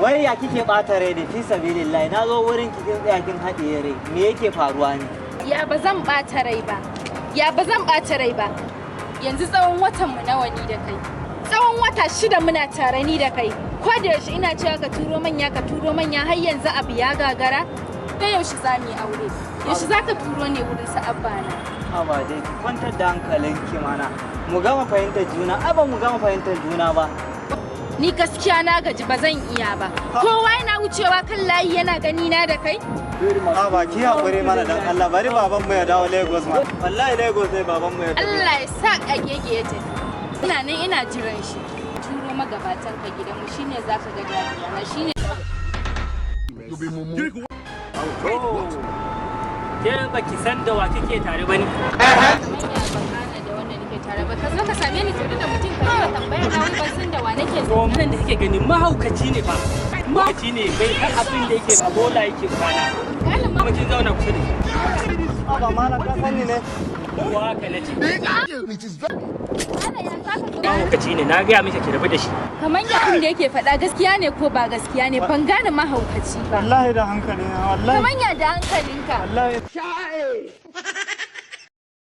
Wai ya kike ɓata rai ne, fi sabilillahi? Na zo wurin ki, kin tsaya kin haɗiye rai. Me yake faruwa ne? Ya ba zan ɓata rai ba? Ya ba zan ɓata rai ba? Yanzu tsawon watan mu nawa ni da kai? Tsawon wata 6 muna tare ni da kai. Ko da yaushe ina cewa ka turo manya, ka turo manya, har yanzu abu ya gagara. Da yaushe za mu yi aure? Yaushe za ka turo ne wurin su abba na? Haba dai, ki kwantar da hankalinki mana. Mu gama fahimtar juna. Ai ba mu gama fahimtar juna ba. Ni gaskiya na gaji, ba zan iya ba. Kowa yana wucewa kan layi yana gani na da kai. A ba ki haƙuri mana dan Allah, bari baban mu ya dawo Lagos ma. Wallahi Lagos ne baban mu ya tafi. Allah ya sa a gege ya tafi. Ina nan ina jiran shi. Turo magabatan ka gidanmu shine zaka ga dariya na shine. To, ke baki san da wa kike tare ba ne? Kamar ya ban gane da wanda nake tare ba? Ka zo ka same ni tare da mutum, ka dinga tambaya na wai ban san da wa nake. To, nan da kike gani mahaukaci ne fa. Mahaukaci ne, bai san abin da yake ba, bola yake kwana. Gane ma. Kuma kin zauna kusa da shi. Haba malam, ka sani ne. Ko haka nace. It is very Gane ya za ka zo. Mahaukaci ne, na gaya miki ki rabu da shi. Kamar ya abin da yake faɗa gaskiya ne ko ba gaskiya ne? Ban gane mahaukaci ba. Wallahi da hankali na, wallahi. Kamar ya da hankalinka? Wallahi.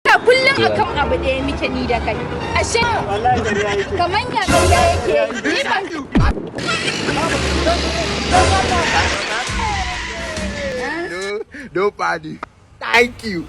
Ka kullum akan abu ɗaya muke ni da kai. Ashe Wallahi ƙarya yake. Kamar ya ƙarya yake ni ban No, nobody. Thank you.